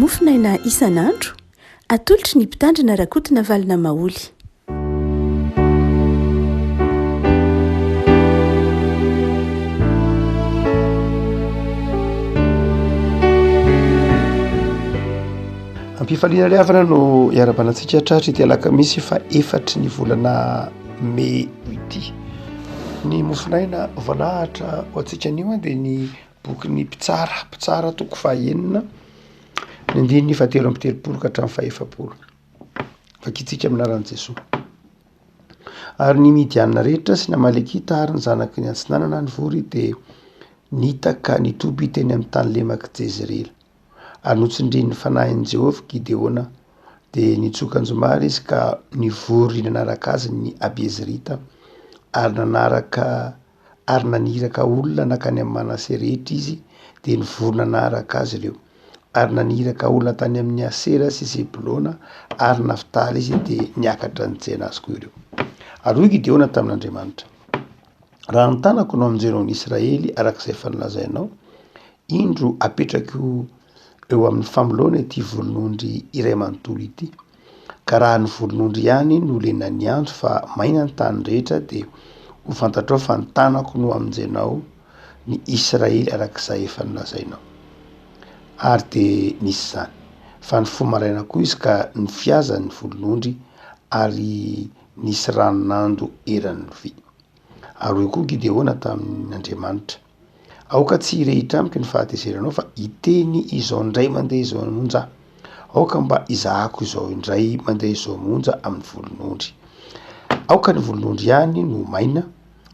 Mofonaina isan'andro, atolotry ny Mpitandrina Rakotonavalona Maholy. Ampifaliana ry havana no iarahabana antsika tratry ity alakamisy fa efatry ny volana mey ity. Ny mofonaina voalahatra ho antsika anio dia ny bokin'ny Mpitsara, Mpitsara toko fahaenina, ny andininy fahatelo amby telopolo ka hatramin'ny fahefapolo. Vakintsika amin'ny anaran'i Jesoa. Ary ny Midianina rehetra sy ny Amalekita ary ny zanaky ny Atsinanana nivory dia nitaka nitoby teny amin'ny tany lemak'i Jezirela. Ary notsindrin'ny fanahin'i Jehovah Gideona, dia nitsoka anjomara izy ka nivory nanaraka azy ny Abiezrita, ary nanaraka ary naniraka olona nankany amin'i Manase rehetra izy, dia nivory nanaraka azy ireo. Ary naniraka olona tany amin'i Asera sy Zebolona ary Naftaly izy, dia niakatra nitsena azy koa ireo. Ary hoy Gideona tamin'Andriamanitra, Raha ny tanako no hamonjenao ny Israely araka izay efa nolazainao, indro apetrako eo amin'ny famoloana ity volon'ondry iray manontolo ity. Ka raha ny volon'ondry ihany no lenan'ny andro fa maina ny tany rehetra dia ho fantatrao fa ny tanako no hamonjenao ny Israely araka izay efa nolazainao. Ary dia nisy izany. Fa nifoha maraina koa izy ka nofiazany ny volon'ondry ary nisy ranon'ando eran'ny lovia. Ary hoy koa Gideona tamin' Andriamanitra, Aoka tsy hirehitra amiko ny fahatezeranao, fa hiteny izao indray mandeha izao monja aho. Aoka mba hizahako izao indray mandeha izao monja amin'ny volon'ondry. Aoka ny volon'ondry ihany no ho maina,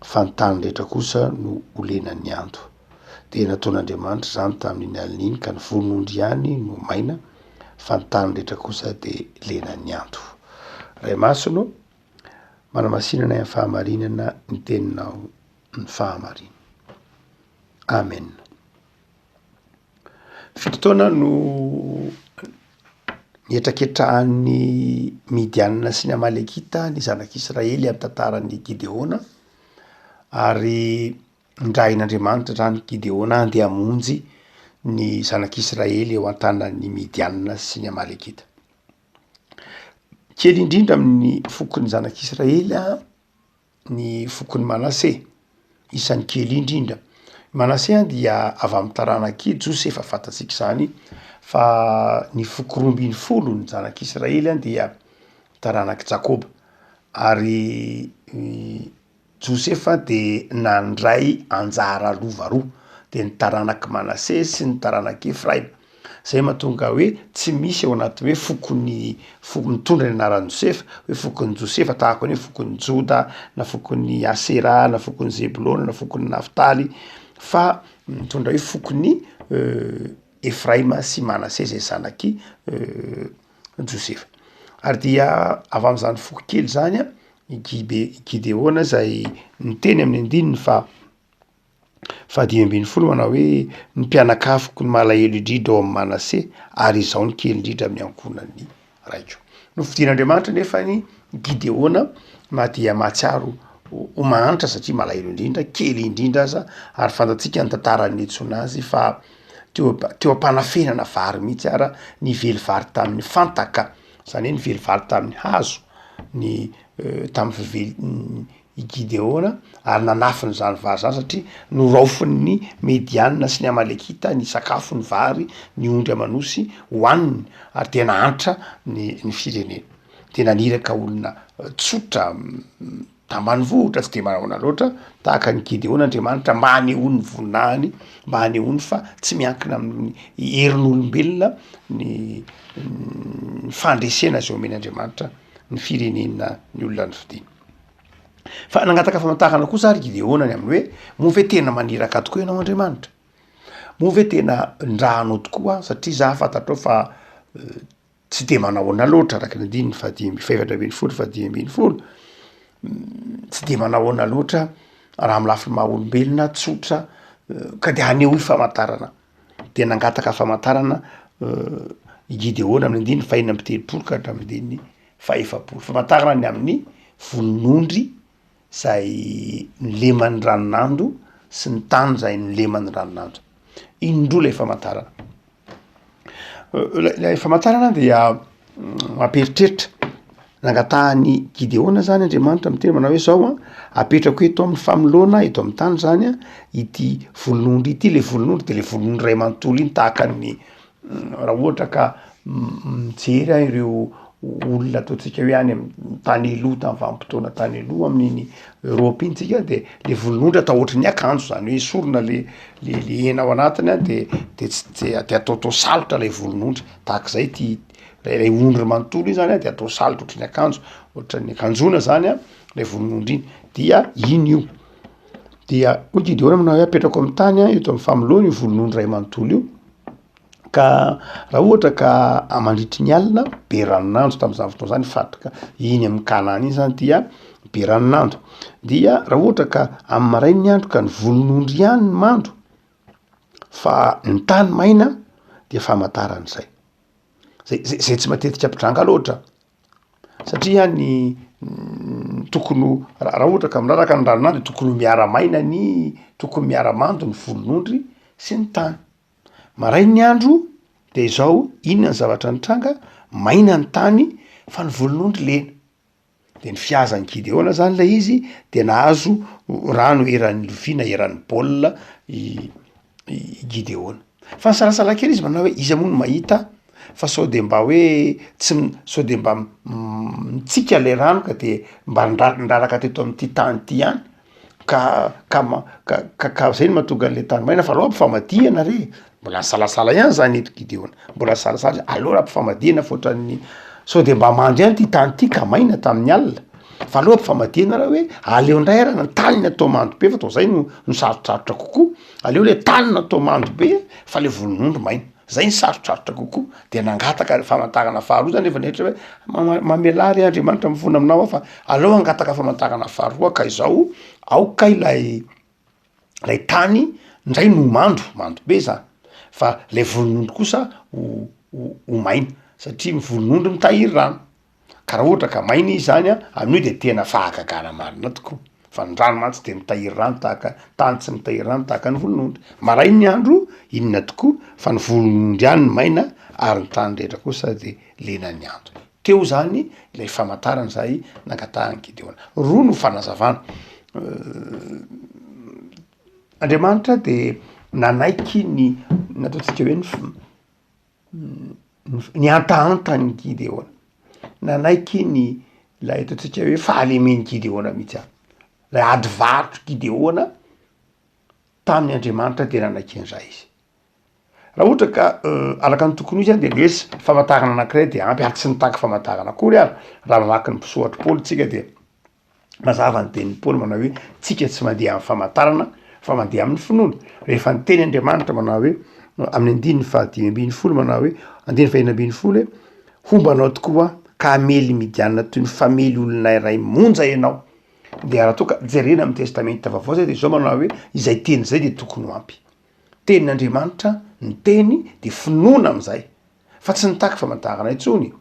fa ny tany rehetra kosa no ho lenan'ny ando. Dia nataon'Andriamanitra izany tamin'iny alina iny, ka ny volon'ondry ihany no maina, fa ny tany rehetra kosa dia lenan'ny ando. Ray Masina ô, manamasina anay amin'ny fahamarinana ny teninao ny fahamarinana. Amen. Fito taona no nihetraketrahan'ny Midianina sy ny Amalekita ny zanak'Israely amin'ny tantaran'i Gideona ary Nirahin'Andriamanitra izany Gideona handeha hamonjy ny zanak'Israely eo an-tanan'ny Midianina sy ny Amalekita. Kely indrindra amin'ny fokon'ny zanak'Israely ny fokon'i Manase, isan'ny kely indrindra. I Manase dia avy amin'ny taranak'i Josefa, fantatsika izany fa ny foko 12 ny zanak'Israely dia taranak'i Jakoba ary Josefa dia nandray anjara lova roa, dia ny taranak'i Manase sy ny taranak'i Efraima. Zay mahatonga hoe tsy misy ao anatin'ny hoe fokon'ny foko mitondra ny anaran'i Josefa, hoe fokon'i Josefa tahaka ny hoe fokon'i Joda na fokon'i Asera na fokon'i Zebolona na fokon'i Naftaly fa mitondra hoe fokon'i Efraima sy Manase zay zanak'i Josefa. Ary dia avy amin'izany foko kely izany i Gibe- i Gideona izay niteny amin'ny andininy fa faha-15 manao hoe ny mpianakaviko ny malahelo indrindra ao amin'i Manase ary izaho no kely indrindra amin'ny ankohonan'ny raiko. Nofidin'Andriamanitra nefa ny Gideona na dia mahatsiaro ho mahantra satria malahelo indrindra, kely indrindra aza ary fantatsika ny tantaran'ny niantsoana azy fa teo teo am-panafenana vary mihitsy ara nively vary tamin'ny fantaka, zany hoe nively vary tamin'ny hazo ny tamin'ny fively i Gideona ary nanafina izany vary izany satria noraofin'ny Medianina sy ny Amalekita ny sakafo, ny vary, ny ondry aman'osy hohaniny ary dia nahantra ny ny firenena. Dia naniraka olona tsotra Tambanivohitra tsy dia manahoana loatra tahaka an'i Gideona Andriamanitra mba hanehoany ny voninahiny, mba hanehoany fa tsy miankina amin'ny herin'olombelona ny ny fandresena izay omen'Andriamanitra ny firenena ny olona nofidiny. Fa nangataka famantarana kosa ary Gideona ny amin'ny hoe moa ve tena maniraka ahy tokoa ianao Andriamanitra? Moa ve tena nirahanao tokoa aho satria za fantatrao fa tsy de manahoana loatra araka ny andininy fahadimy faha-14 faha-15, tsy de manahoana loatra raha amy lafiny maha olombelona tsotra ka de hanehoy famantarana, de nangataka famantarana i Gideona amin'ny andininy faha-36 ka hatramin'ny andininy faha-40, famantarana ny amin'ny volon'ondry zay noleman'ny ranon'ando sy ny tany zay noleman'ny ranon'ando, indroa lay famantarana. Ilay famantarana dia mampieritreritra. Nangatahan'i Gideona zany Andriamanitra miteny manao hoe zao an, apetrako eto amin'ny famoloana eto amin'ny tany zany an ity volon'ondry ity, le volon'ondry de le volon'ondry ray manontolo iny tahaka ny raha ohatra ka mijery aho ireo olona ataontsika hoe any amin'ny tany aloha tamin'ny vanim-potoana tany aloha amin'iny Europe iny tsika de le volon'ondry atao ohatry ny akanjo zany hoe esorina le le le hena ao anatiny an de de tsy de de ataotao salotra lay volon'ondry, tahak'izay ty lay lay ondry manontolo iny zany an de atao salotra ohatry ny akanjo, ohatran'ny akanjona zany an lay volon'ondry iny, dia iny io, dia hoy Gideona manao hoe apetrako amin'ny tany an eto amin'ny famoloana io volon'ondry ray manontolo io, ka raha ohatra ka mandritry ny alina be ranon'andro tam'zany fotoana zany faritra iny amin'ny Kanana iny zany dia be ranon'ando, dia raha ohatra ka amin'ny maraina ny andro ka ny volon'ondry ihany no mando fa ny tany maina dia famantaran'izay. Zay zay zay tsy matetika mpitranga loatra satria ny tokony ho raha raha ohatra ka miraraka ny ranon'ando tokony ho miara-maina ny tokony miara-mando ny volon'ondry sy ny tany. Maraina ny andro de izao inona ny zavatra nitranga? Maina ny tany fa ny volon'ondry lena. De ny fihazan'i Gideona zany lay izy de nahazo rano eran'ny lovia na eran'ny baolina i i Gideona. Fa nisalasala kely izy manao hoe iza moa no mahita fa sao de mba hoe tsy sao de mba mitsika le rano ka de mba nirara- niraraka teto am'ty tany ty ihany. Ka ka ma- ka ka ka zay no mahatonga an'le tany maina fa aleo ampifamadihana re, mbola nisalasala ihany zany eto Gideona, mbola nisalasala izy aleo raha ampifamadihana fa ohatran'ny sao de mba mando ihany ty tany ty ka maina tamin'ny alina, fa aleo ampifamadihana raha hoe aleo ndray ara ny tany atao mando be fa toa zay no no sarotsarotra kokoa, aleo le tany no atao mando be fa le volon'ondry maina. Zay ny sarotrarotra kokoa, de nangataka famantarana faharoa zany rehefa nieritreritra hoe ma- mamelà re Andriamanitra mifona aminao aho fa aleo hangataka famantarana faharoa ka izao aoka ilay lay tany ndray no mando, mando be zany fa lay volon'ondry kosa ho ho ho maina satria ny volon'ondry mitahiry rano. Ka raha ohatra ka maina izy zany an, amin'io de tena fahagagana marina tokoa, fa ny rano mantsy de mitahiry rano tahaka, tany tsy mitahiry rano tahaka ny volon'ondry. Maraina ny andro, inona tokoa fa ny volon'ondry ihany no maina ary ny tany rehetra kosa de lenan'ny ando. Teo zany ilay famantarana izay nangatahan'i Gideona. Roa no fanazavana, Andriamanitra de nanaiky ny ny ataontsika hoe ny Ny hantahantan'i Gideona. Nanaiky ny ilay ataontsika hoe fahalemen'i Gideona mihitsy aho. Ilay ady varotr'i Gideona tamin'ny Andriamanitra dia nanaiky an'izay izy. Raha ohatra ka araka ny tokony ho izy de misy famantarana anankiray de ampy ary tsy nitaky famantarana akory ary raha mamaky ny mpisoratry Paoly tsika de Mazava ny tenin'i Paoly manao hoe tsika tsy mandeha amin'ny famantarana fa mandeha amin'ny finoana. Rehefa niteny Andriamanitra manao hoe amin'ny andininy fahadimy ambin'ny folo manao hoe andininy fahenina ambin'ny folo hoe homba anao tokoa aho ka hamely Midianina toy ny famely olona iray monja ianao. Dia raha toa ka jerena amin'ny testamenta vaovao zay de zao manao hoe izay teny izay de tokony ho ampy. Tenin'Andriamanitra ny teny de finoana am'zay. Fa tsy nitaky famantarana intsony,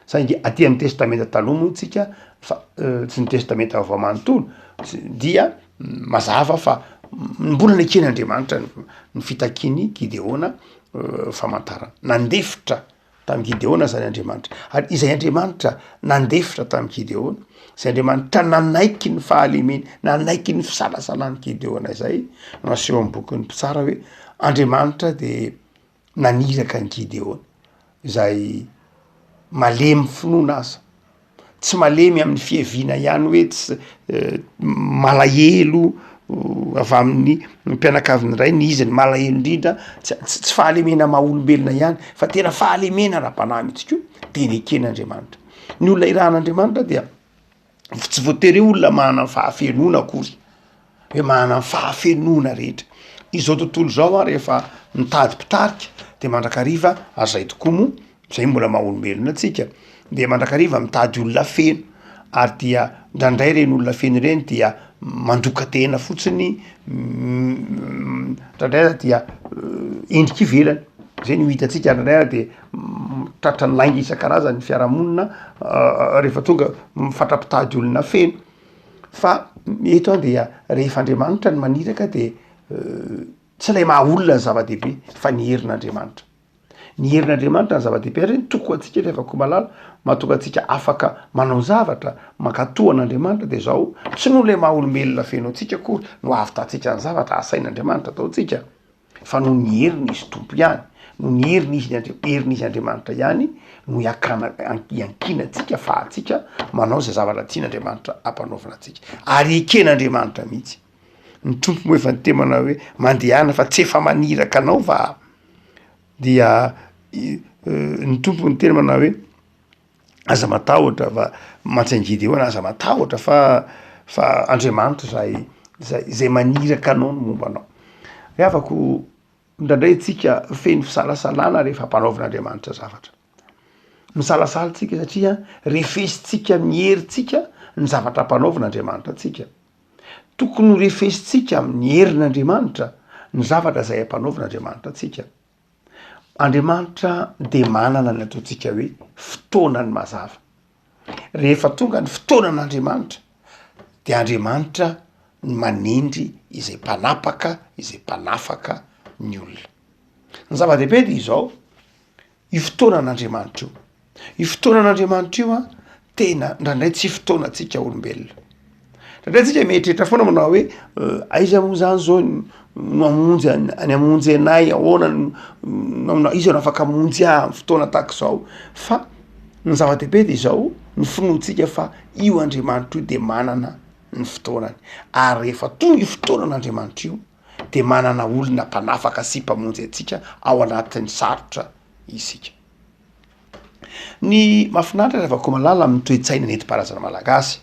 saingy aty amin'ny testamenta taloha moa tsika fa tsy ny testamenta vaovao manontolo dia mazava fa mbola neken'Andriamanitra ny fitakian'i Gideona famantarana. Nandefitra tamin'i Gideona zany Andriamanitra, ary izay Andriamanitra nandefitra tamin'i Gideona, izay Andriamanitra nanaiky ny fahalemeny, nanaiky ny fisalasalan'i Gideona izay no aseho amin'ny bokin'ny mpitsara hoe Andriamanitra de naniraka an'i Gideona, izay malemy finoana aza, tsy malemy amin'ny fiaviana ihany hoe tsy malahelo avy amin'ny mpianakavin'ny rainy izy ny malahelo indrindra, tsy tsy fahalemena maha olombelona ihany fa tena fahalemena ara-panahy mihitsy koa de neken'Andriamanitra. Ny olona irahan'Andriamanitra dia tsy voatery hoe olona manana ny fahafenoana akory, hoe manana ny fahafenoana rehetra. Izao tontolo izao an rehefa mitady mpitarika de mandrakariva ary zay tokoa moa, zay mbola maha olombelona antsika, de mandrakariva mitady olona feno ary dia ndraindray reny olona feno ireny dia mandoka tena fotsiny, ndraindray aza dia endrika ivelany, zay no hitantsika ndraindray aza de Tratran'ny lainga isan-karazany ny fiarahamonina rehefa tonga mifatra-pitady olona feno, fa eto an dia rehefa Andriamanitra no maniraka de tsy ilay maha olona ny zava-dehibe fa ny herin'Andriamanitra. Ny herin'Andriamanitra no zava-dehibe ary ny toky ho antsika ry havako malala, mahatonga antsika afaka manao zavatra, mankatò an'Andriamanitra dia izao, tsy noho ilay maha olombelona feno antsika akory no ahavitantsika ny zavatra asain'Andriamanitra ataontsika, fa noho ny heriny Izy Tompo ihany, noho ny heriny Izy Andri- herin'Izy Andriamanitra ihany no iakana- iankinantsika afahantsika manao izay zavatra tian'Andriamanitra ampanaovina antsika, ary eken'Andriamanitra mihitsy. Ny Tompo moa efa niteny manao hoe mandehana fa tsy efa maniraka anao va? Dia ny Tompo niteny manao hoe aza matahotra fa mantsy an'i Gideona aza matahotra fa fa Andriamanitra zay zay zay maniraka anao no momba anao. Ry havako indraindray tsika feno fisalasalana rehefa ampanaovin'Andriamanitra zavatra. Misalasala tsika satria refesintsika amin'ny herintsika ny zavatra ampanaovin'Andriamanitra antsika. Tokony ho refesintsika amin'ny herin'Andriamanitra ny zavatra izay ampanaovin'Andriamanitra antsika. Andriamanitra dia manana ny ataontsika hoe fotoanany mazava. Rehefa tonga ny fotoanan'Andriamanitra dia Andriamanitra no manendry izay mpanapaka, izay mpanafaka ny olona. Ny zava-dehibe dia izao, Io fotoanan'Andriamanitra io. Io fotoanan'Andriamanitra io an, tena indraindray tsy fotoanantsika olombelona. Indraindray tsika mieritreritra foana manao hoe aiza moa zany zao no hamonjy an- any hamonjy anay, ahoana no iza no afaka hamonjy ahy amy fotoana tahaka izao, fa ny zava-dehibe de izao, ny finoantsika fa io Andriamanitra io de manana ny fotoanany, ary rehefa tonga io fotoanan'Andriamanitra io de manana olona mpanafaka sy mpamonjy antsika ao anatin'ny sarotra isika. Ny mahafinaritra ry havako malala amin'ny toe-tsaina nentim-paharazana malagasy,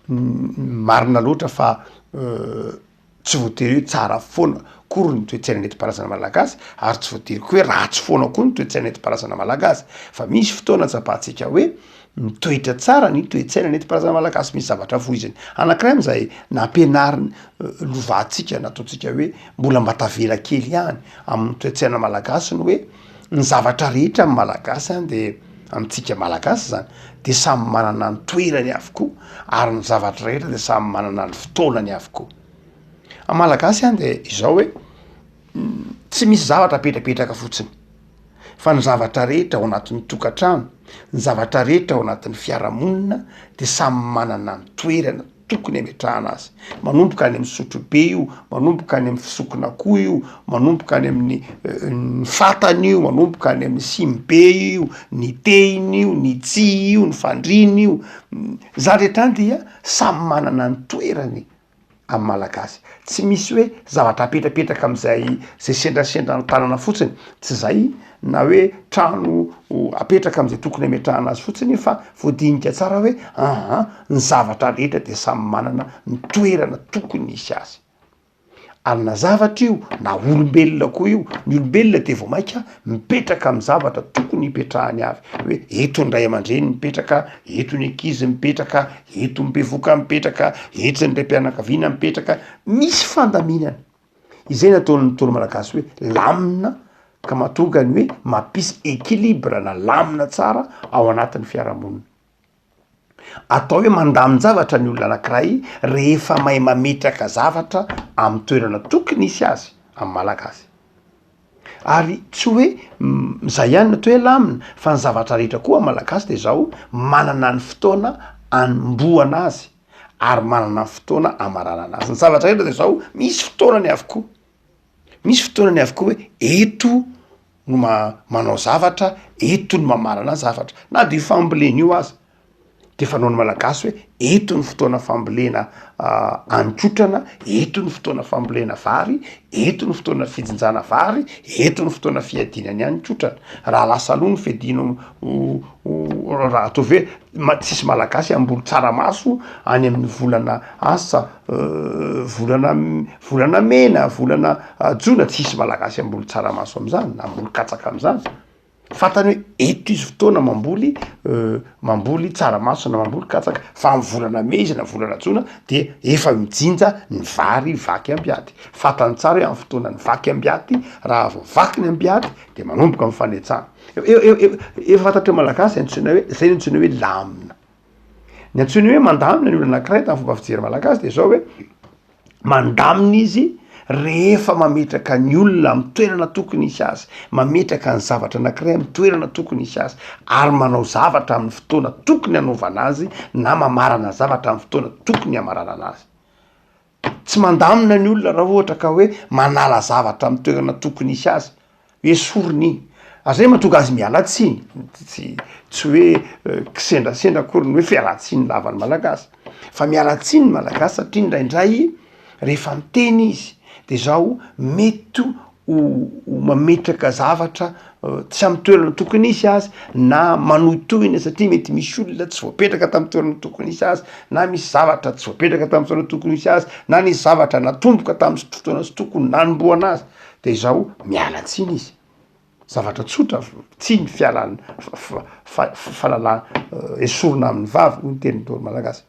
marina loatra fa tsy voatery hoe tsara foana akory ny toe-tsaina nentim-paharazana malagasy ary tsy voatery koa hoe ratsy foana koa ny toe-tsaina nentim-paharazana malagasy fa misy fotoana tsapantsika hoe mitoetra tsara ny toe-tsaina nentim-paharazana malagasy, misy zavatra voiziny. Anankiray amin'izay nampianariny lovantsika nataontsika hoe mbola mba tavela kely ihany amin'ny toe-tsaina malagasy ny hoe ny zavatra rehetra amin'ny malagasy any de amintsika malagasy zany de samy manana ny toerany avokoa ary ny zavatra rehetra de samy manana ny fotoanany avokoa. Amin'ny malagasy any de izao hoe tsy misy zavatra apetrapetraka fotsiny fa ny zavatra rehetra ao anatin'ny tokantrano, ny zavatra rehetra ao anatin'ny fiarahamonina de samy manana ny toerana tokony hametrahana azy, manomboka any amin'ny sotrobe io, manomboka any amin'ny fisokon'akoho io, manomboka any amin'ny ny fatana io, manomboka any amin'ny sinibe io, ny tehina io, ny tsihy io, ny fandriana io, zany rehetra any dia samy manana ny toerany amin'ny malagasy, tsy misy hoe zavatra apetrapetraka am'zay zay sendrasendra ny tanana fotsiny, tsy zay na hoe trano apetraka am'zay tokony ametrahana azy fotsiny fa voadinika tsara hoe aa ny zavatra rehetra de samy manana ny toerana tokony hisy azy, ary na zavatra io na olombelona koa io, ny olombelona de vao maika mipetraka amy zavatra tokony hipetrahany avy, hoe eto ny ray aman-dreny mipetraka, eto ny ankizy mipetraka, eto ny bevoka mipetraka, eto ny raim-pianakaviana mipetraka, misy fandaminana, izay nataon'ny ntaolo malagasy hoe lamina ka mahatonga ny hoe mampisy equilibre na lamina tsara ao anatin'ny fiarahamonina. Atao hoe mandamin-javatra ny olona anankiray rehefa mahay mametraka zavatra amin'ny toerana tokony hisy azy amin'ny malagasy. Ary tsy hoe zay ihany no atao hoe lamina fa ny zavatra rehetra koa amin'ny malagasy de zao manana ny fotoana anombohana azy ary manana ny fotoana amaranana azy. Ny zavatra rehetra de zao misy fotoanany avokoa, misy fotoanany avokoa hoe eto no ma- manao zavatra, eto no mamarana zavatra, na de io fambolena io aza de fanaon'ny malagasy hoe eto ny fotoana fambolena haninkotrana, eto ny fotoana fambolena vary, eto ny fotoana fijinjana vary, eto ny fotoana fiadiana ny haninkotrana, raha lasa aloha ny fiadiana raha ataovy hoe ma- tsisy malagasy hamboly tsaramaso any amin'ny volana asa volana volana mena, volana jona, tsisy malagasy hamboly tsaramaso am'zany na hamboly katsaka am'zany. Fantany hoe eto izy fotoana mamboly mamboly tsaramaso na mamboly katsaka fa amy volana mey izy na volana jona de efa mijinja ny vary vaky ambiaty, fantany tsara hoe amy fotoanan'ny vaky ambiaty raha vao vaky ny ambiaty de manomboka ny fanetsana, efa fantatry ny malagasy antsoina hoe zay no antsoina hoe lamina, ny antsoina hoe mandamina ny olona anakiray tamin'ny fomba fijery malagasy de zao hoe mandamina izy. Rehefa mametraka ny olona amin'ny toerana tokony hisy azy, mametraka ny zavatra anankiray amin'ny toerana tokony hisy azy, ary manao zavatra amin'ny fotoana tokony hanaovana azy na mamarana zavatra amin'ny fotoana tokony hamaranana azy. Tsy mandamina ny olona raha ohatra ka hoe manala zavatra amin'ny toerana tokony hisy azy, esoriny iny. Ary zay mahatonga azy miala tsiny, tsy tsy hoe kisendrasendra akory ny hoe fialan-tsiny lava ny malagasy, fa miala tsiny ny malagasy satria indraindray rehefa miteny izy de zao mety ho ho mametraka zavatra tsy amy toerana tokony hisy azy na manohitohina satria mety misy olona tsy voapetraka tamy toerana tokony hisy azy na misy zavatra tsy voapetraka tamy fotoana tokony hisy azy na nisy zavatra natomboka tamy fotoana tsy tokony nanombohana azy de izao miala tsiny izy, zavatra tsotra tsiny fialana falalana esorina amin'ny vava hoy ny tenin'ny Ntaolo malagasy.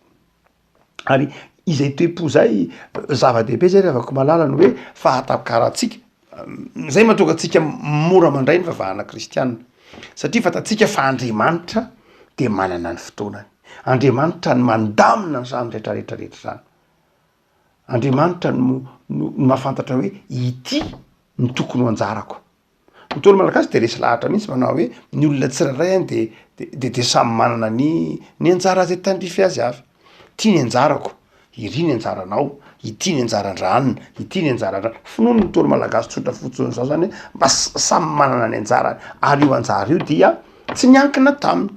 Ary izay toe-po zay zava-dehibe zay ry havako malala ny hoe fahatakarantsika, zay mahatonga antsika mora mandray ny fivavahana kristianina satria fantatsika fa Andriamanitra de manana ny fotoanany, Andriamanitra no mandamina an'izany retraretra rehetra zany, Andriamanitra no no mahafantatra hoe ity no tokony ho anjarako. Ny Ntaolo malagasy de resy lahatra mihitsy manao hoe ny olona tsirairay any de de de samy manana ny ny anjara zay tandrify azy avy, ty ny anjarako, iry ny anjaranao, ity ny anjaran-dranona, ity ny anjaran-dra-, finoan'ny Ntaolo malagasy tsotra fotsiny zao zany hoe mba samy manana ny anjarany ary io anjara io dia tsy niankina taminy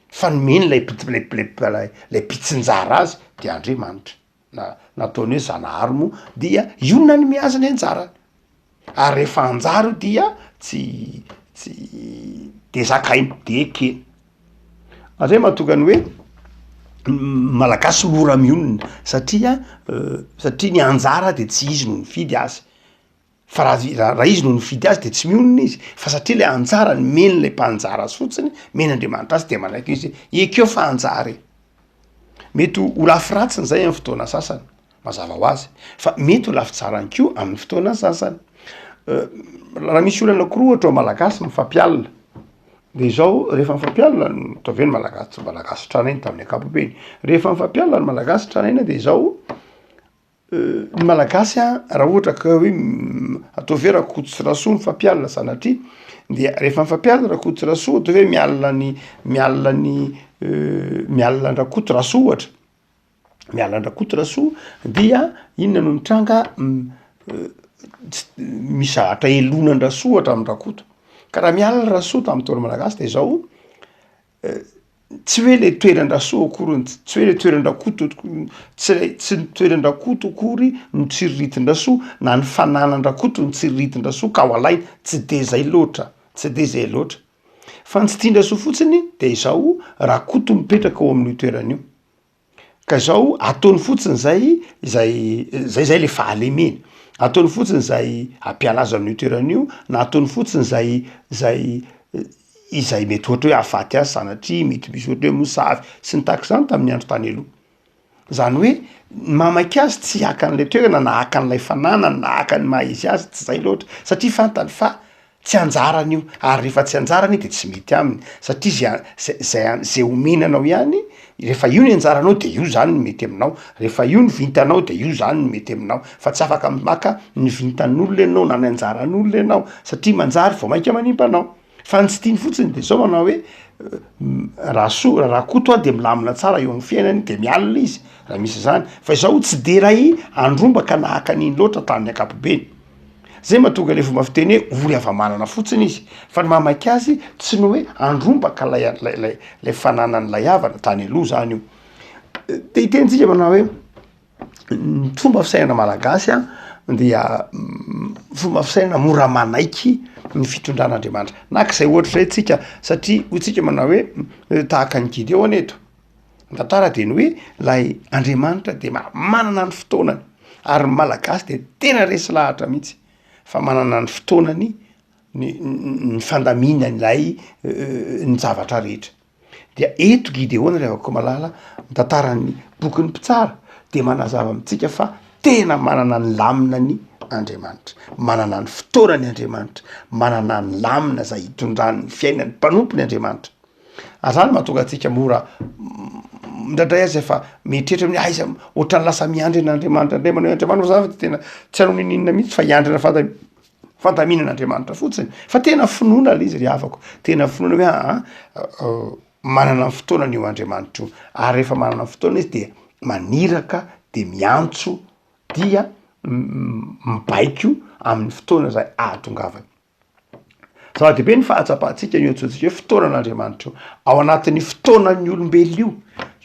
fa nomeny lay lay lay mpitsinjara azy de Andriamanitra. na nataony hoe Zanahary moa dia io no nanome azy ny anjarany, ary rehefa anjara io dia tsy tsy de zakaina de ekena, ary zay mahatonga ny hoe malagasy mora mionona satria satria ny anjara de tsy izy no nifidy azy, fa raha raha izy no nifidy azy de tsy mionona izy fa satria le anjara nomeny le mpanjara azy fotsiny, omen'Andriamanitra azy de manaiky izy hoe ekeo fa anjara e. Mety ho lafy ratsiny zay amin'ny fotoana sasany, mazava ho azy, fa mety ho lafy tsarany koa amin'ny fotoana sasany. Raha misy olona anakiroa ohatra ao malagasy mifampialona, de izao rehefa mifampialona, ataovy hoe ny malagasy malagasy tranainy tamin'ny ankapobeny, rehefa mifampialona ny malagasy tranainy de izao Ny malagasy an, raha ohatra ka hoe ataovy hoe Rakoto sy Rasoa mifampialona sanatria, dia rehefa mifampialona Rakoto sy Rasoa ohatra hoe mialona ny mialona ny mialona an-dRakoto Rasoa ohatra, mialona an-dRakoto Rasoa dia inona no mitranga misy zavatra elonan-dRasoa ohatra amin-dRakoto, ka raha mialona Rasoa tamin'ny ntaolo malagasy de zao Tsy hoe le toeran-dRasoa akory no tsy hoe le toeran-dRakoto tsy le tsy ny toeran-dRakoto akory no tsiriritin-dRasoa na ny fananan-dRakoto no tsiriritin-dRasoa ka ho alaina, tsy de zay loatra, tsy de zay loatra. Fa ny tsy tian-dRasoa fotsiny de izao Rakoto mipetraka ao amin'io toerana io. Ka izao ataony fotsiny zay izay zay zay le fahalemena, ataony fotsiny zay hampiala azy amin'io toerana io na ataony fotsiny zay zay izay mety ohatra hoe hahafaty azy sanatria, mety misy ohatra hoe mosavy sy ny tahaka izany tamin'ny andro tany aloha. Zany hoe ny mahamaika azy tsy haka an'ilay toerana na haka an'ilay fananany na haka ny maha izy azy tsy zay loatra satria fantany fa Tsy anjarany io, ary rehefa tsy anjarany de tsy mety aminy, satria zay a- zay zay a- zay omena anao ihany, rehefa io ny anjaranao de io zany no mety aminao, rehefa io ny vintanao de io zany no mety aminao, fa tsy afaka maka ny vintan'olona ianao na ny anjaran'olona ianao satria manjary vao mainka manimba anao, fa ny tsy tiany fotsiny de zao manao hoe Rasoa, Rakoto a de milamina tsara eo am'fiainany de mialona izy raha misy zany, fa izaho tsy de ray handrombaka na haka an'iny loatra tamin'ny ankapobeny. Zay mahatonga le fomba fiteny hoe ory hava-manana fotsiny izy, fa ny mahamaika azy tsy ny hoe handrombaka lay lay lay lay fananan'ilay havana tany aloha zany io. Te hiteny tsika manao hoe ny fomba fisainana malagasy an dia fomba fisainana mora manaiky ny fitondran'Andriamanitra. Naka izay ohatra zay tsika satria hoy tsika manao hoe tahaka an'i Gideona eto. Ny tantara de ny hoe lay Andriamanitra de manana ny fotoanany ary ny malagasy de tena resy lahatra mihitsy fa manana ny fotoanany ny ny fandaminan'ilay ny zavatra rehetra. Dia eto Gideona ry havako malala, ny tantaran'ny bokin'ny mpitsara de manazava amintsika fa tena manana ny laminany Andriamanitra, manana ny fotoanany Andriamanitra, manana ny lamina zay hitondrany ny fiainan'ny mpanompony Andriamanitra. Ary zany mahatonga antsika mora. Indraindray aza efa mieritreritra hoe aiza, ohatran'ny lasa miandry an'Andriamanitra indray, manao hoe Andriamanitra moa zany fa de tena tsy hanao n'inon'inona mihitsy fa hiandry ny fanda- fandaminan'Andriamanitra fotsiny, fa tena finoana le izy ry havako, tena finoana hoe aa manana ny fotoanany io Andriamanitra io, ary rehefa manana ny fotoana izy dia maniraka de miantso dia mibaiko amin'ny fotoana zay ahatongavany. Zava-dehibe ny fahatsapantsika ny antsointsika hoe fotoanan'Andriamanitra io. Ao anatin'ny fotoanan'ny olombelona io,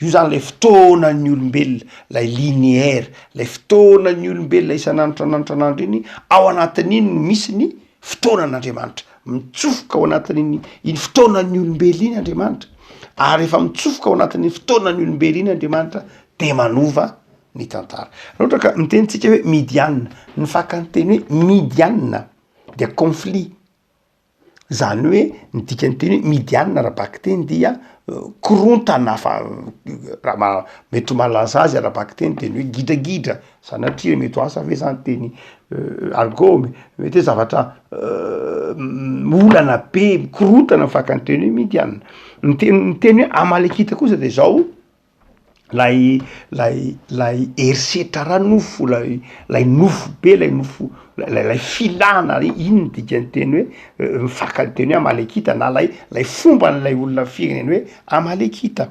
io zany lay fotoanan'ny olombelona, lay linéaire, lay fotoanan'ny olombelona isan'andro isan'andro isan'andro iny, ao anatin'iny no misy ny fotoanan'Andriamanitra. Mitsofoka ao anatin'iny iny fotoanan'ny olombelona iny Andriamanitra, ary rehefa mitsofoka ao anatin'iny fotoanan'ny olombelona iny Andriamanitra de manova ny tantara. Raha ohatra ka miteny tsika hoe Midiana, ny fakan-teny hoe Midiana dia conflit, zany hoe ny dikan'ny teny hoe Midiana ara-bakiteny dia korontana fa raha ma- mety ho malaza azy ara-bakiteny de ny hoe gidragidra, sanatria mety ho asa ve zany teny argot, mety hoe zavatra olana be mikorontana ny fakan'ny teny hoe Midiana, ny teny ny teny hoe amalekita kosa de zao. Lay lay lay herisetra ara-nofo, lay lay nofo be, lay nofo lay lay filana, iny ny dikan'ny teny hoe ny fakan'ny teny hoe amalekita na lay lay fomban'ilay olona firenena hoe amalekita,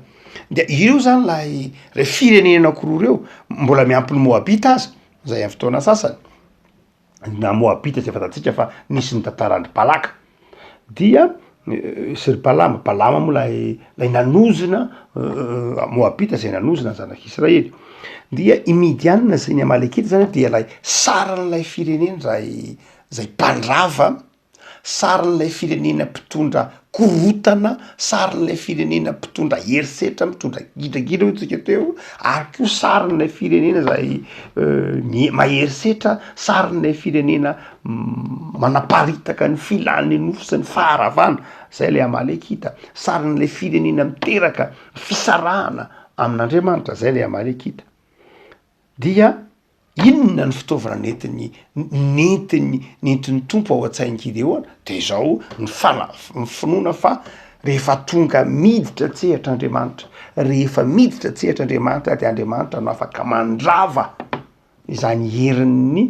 de ireo zany lay lay firenena anakiroa reo, mbola miampy ny moabita aza zay amy fotoana sasany. na Moabita izay fantatsika fa nisy ny tantaran-dry Balaka dia sy ry Balama, Balama moa lay lay nanozona Moabita zay nanozona ny zanak'Israely, dia i Midianina sy ny Amalekita zany dia lay sarin'ilay firenena zay zay mpandrava Sarin'ilay firenena mpitondra korontana, sarin'ilay firenena mpitondra herisetra, mitondra gidragidra hoy tsika teo, ary koa sarin'ilay firenena zay mi- mahery setra, sarin'ilay firenena manaparitaka ny filan'ny nofo sy ny faharavana, zay le Amalekita, sarin'ilay firenena miteraka fisarahana amin'Andriamanitra, zay le Amalekita. Dia inona ny fitaovana nentiny nentiny nentin'ny Tompo ao an-tsain'i Gideona? De izao ny fana- ny finoana fa rehefa tonga miditra an-tsehatra Andriamanitra, rehefa miditra an-tsehatra Andriamanitra de Andriamanitra no afaka mandrava izany herin'ny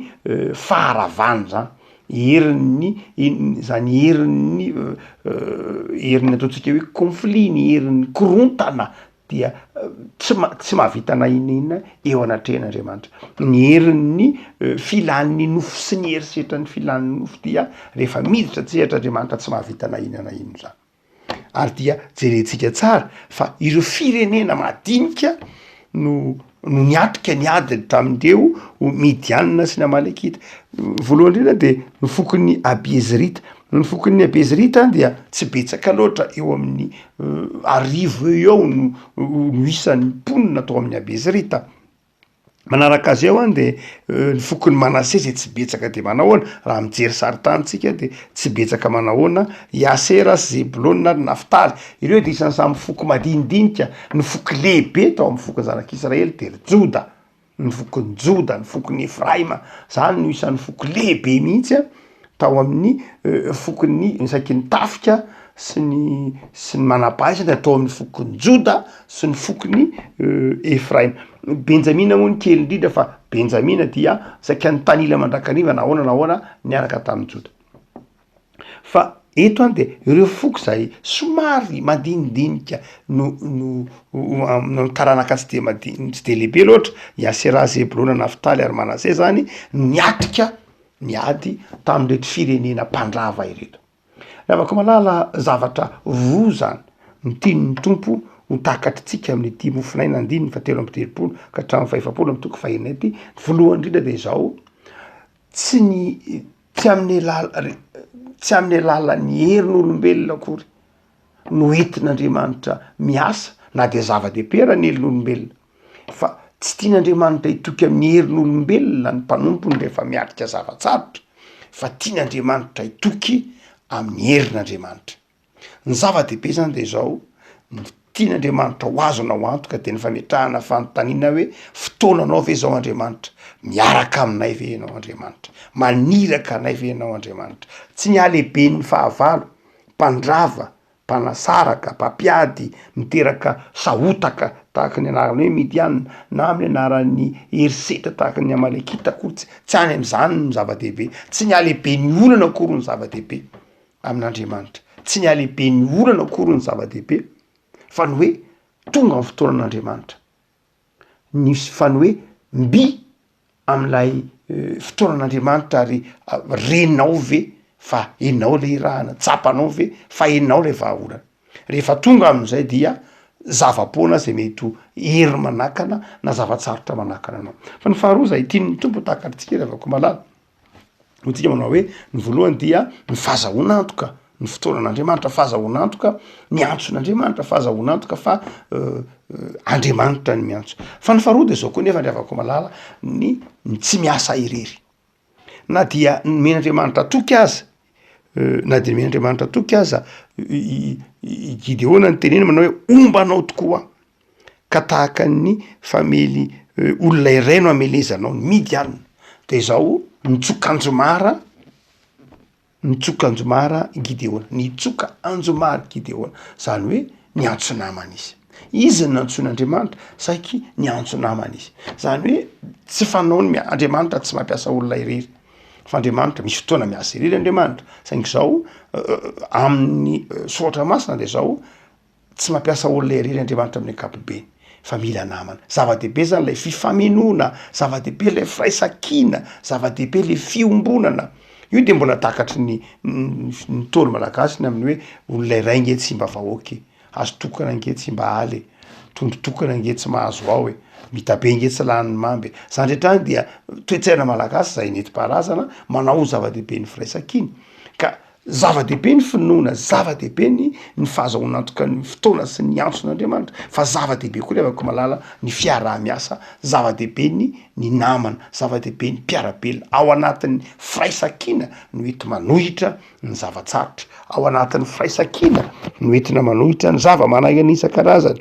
faharavana zany, herin'ny in- zany herin'ny herin'ny ataontsika hoe conflit, ny herin'ny korontana dia tsy ma- tsy mahavita na inona inona eo anatrehan'Andriamanitra. Ny herin'ny filan'ny nofo sy ny herisetran'ny filan'ny nofo dia rehefa miditra an-tsehatra Andriamanitra tsy mahavita na inona na inona izany. Ary dia jerentsika tsara fa ireo firenena madinika no no niatrika ny adiny tamin'ireo Midianina sy ny Amalekita. Voalohany indrindra dia ny fokon'ny Abiezrita. Ny fokon'ny Abiezrita dia tsy betsaka loatra eo amin'ny arivo eo eo no no isan'ny mponina tao amin'ny Abiezrita. Manaraka azy eo an de ny fokon'i Manase zay tsy betsaka de manahoana, raha mijery sarintany tsika de tsy betsaka manahoana, i Asera sy Zebolona ary Naftaly, ireo de isan'ny samy foko madinidinika, ny foko lehibe tao amin'ny fokon'ny zanak'Israely de ry Joda. ny fokon'i Joda, ny fokon'i Efraima, zany no isan'ny foko lehibe mihitsy a tao amin'ny fokon'ny isaky ny tafika sy ny sy ny manam-pahaizana tao amin'ny fokon'i Joda sy ny fokon'i Efraima. Benjamina moa ny kely indrindra fa Benjamina dia saika nitanila mandrakariva na ahoana na ahoana niaraka tamin'i Joda. Fa eto an de ireo foko zay somary mandinidinika no no no taranaka tsy de madi- tsy de lehibe loatra, i Asera, Zebolona, Naftaly ary Manase zany no niatrika ny ady tamin'ireto firenena mpandrava ireto. Ry havako malala, zavatra roa zany no tian'ny Tompo ho takatritsika amin'ity mofonaina andininy fahatelo amby telopolo ka hatramin'ny fahefapolo amin'ny toko fahenina ity, ny voalohany indrindra de izao, tsy ny tsy amin'ny alala- tsy amin'ny alalan'ny herin'olombelona akory no entin'Andriamanitra miasa na dia zava-dehibe ara ny herin'olombelona fa tsy tian'Andriamanitra hitoky amin'ny herin'olombelona ny mpanompony rehefa miatrika zava-tsarotra fa tian'Andriamanitra hitoky amin'ny herin'Andriamanitra. Ny zava-dehibe zany de zao, ny tian'Andriamanitra ho azonao antoka de ny fametrahana fanontaniana hoe fotoananao ve zao Andriamanitra? Miaraka aminay ve ianao Andriamanitra? Maniraka anay ve ianao Andriamanitra? Tsy ny halehiben'ny fahavalo, mpandrava, mpanasaraka, mpampiady, miteraka sahotaka. tahaka ny anarana hoe Midiana, na amin'ny anaran'ny herisetra tahaka ny Amalekita akory, tsy tsy any am'zany no zava-dehibe, tsy ny halehiben'ny olana akory no zava-dehibe amin'Andriamanitra, tsy ny halehiben'ny olana akory no zava-dehibe fa ny hoe tonga ny fotoanan'Andriamanitra, ny fa ny hoe mby amin'ilay fotoanan'Andriamanitra ary renao ve fa enao le irahana, tsapanao ve fa enao le vahaolana? Rehefa tonga amin'izay dia zava-poana zay mety ho hery manakana na zava-tsarotra manakana anao. Fa ny faharoa zay tian'ny Tompo ho takatritsika ry havako malala, Hoy tsika manao hoe ny voalohany dia ny fahazahoana antoka ny fotoanan'Andriamanitra, fahazahoana antoka ny antson'Andriamanitra, fahazahoana antoka fa Andriamanitra ny miantso. Fa ny faharoa de zao koa nefa ry havako malala ny ny tsy miasa irery. Na dia nomen'Andriamanitra toky aza na dia nomen'Andriamanitra toky aza i i Gideona nitenena manao hoe homba anao tokoa aho. ka tahaka ny famely olona iray no amelezanao ny Midiana, de izao nitsoka anjomara, nitsoka anjomara Gideona, nitsoka anjomara Gideona, zany hoe niantso namana izy, izy no nantsoin'Andriamanitra saiky niantso namana izy, zany hoe tsy fanao ny Andriamanitra tsy mampiasa olona irery fa Andriamanitra misy fotoana miasa irery Andriamanitra, saingy zao amin'ny soratra masina de zao Tsy mampiasa olona irery Andriamanitra amin'ny ankapobeny fa mila namana. Zava-dehibe zany ilay fifamenoana, zava-dehibe ilay firaisan-kina, zava-dehibe le fiombonana. Io de mbola takatry ny ny ntaolo malagasy ny amin'ny hoe olona iray nge tsy mba vahoaka e, hazo tokana nge tsy mba ala e, trondro tokana nge tsy mahazo ao e, mitabe nge tsy lanin'ny mamba e. Zany rehetra any dia toe-tsaina malagasy zay nentim-paharazana manao ho zava-dehibe ny firaisan-kina ka Zava-dehibe ny finoana, zava-dehibe ny ny fahazahoana antoka ny fotoana sy ny antson'Andriamanitra, fa zava-dehibe koa ry havako malala ny fiaraha-miasa, zava-dehibe ny ny namana, zava-dehibe ny mpiara-belona, ao anatin'ny firaisan-kina no enti-manohitra ny zava-tsarotra, ao anatin'ny firaisan-kina no entina manohitra ny zava-manahirana isan-karazany.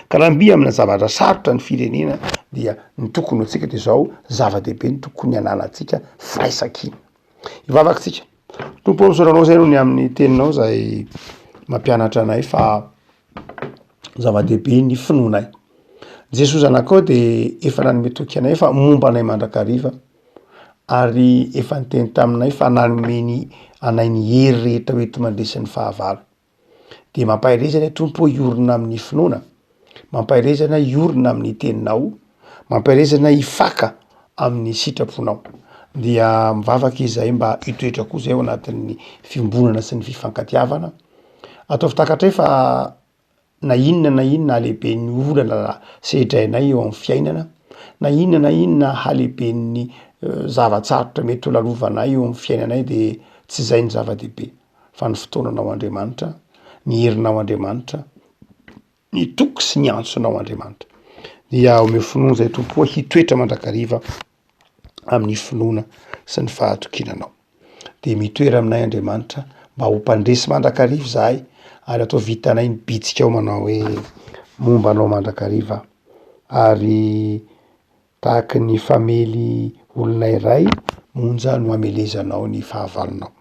Ka raha mby amina zavatra sarotra ny firenena dia ny tokony ho antsika de zao, zava-dehibe ny tokony hananantsika firaisan-kina. Hivavaka isika. Tompo ô, misaotra anao zay noho ny amin'ny teninao zay mampianatra anay fa zava-dehibe ny finoanay. Jesoa zanakao de efa nanome toky anay fa momba anay mandrakariva ary efa niteny taminay fa nanome ny anay ny hery rehetra ho enti-mandresy ny fahavalo. Dia mampahereza anay Tompo ô hiorina amin'ny finoana, mampahereza anay hiorina amin'ny teninao, mampahereza anay hifaka amin'ny sitraponao. Dia mivavaka izahay mba hitoetra koa zay ao anatin'ny fiombonana sy ny fifankatiavana. Ataovy takatray fa na inona na inona halehiben'ny olana sedrainay eo amin'ny fiainana, na inona na inona halehiben'ny zava-tsarotra mety ho lalovanay eo amin'ny fiainanay de tsy izay ny zava-dehibe. fa ny fotoananao Andriamanitra, ny herinao Andriamanitra, ny toky sy ny antsonao Andriamanitra. Dia omeo finoana izay Tompo ô hitoetra mandrakariva amin'ny finoana sy ny fahatokiana Anao. Dia mitoera aminay Andriamanitra mba ho mpandresy mandrakariva izahay ary atao vitanay ny bitsika ao manao hoe momba Anao mandrakariva aho. Ary Tahaky ny famely olona iray monja no amelezanao ny fahavalonao.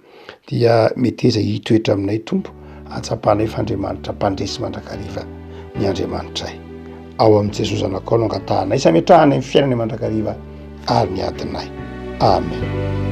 Dia meteza hitoetra aminay Tompo, ahatsapanay fa Andriamanitra mpandresy mandrakariva ny Andriamanitray. Ao amin'i Jesoa Zanakao no angatahanay sy ametrahanay ny fiainanay mandrakariva ary ny adinay. Amen.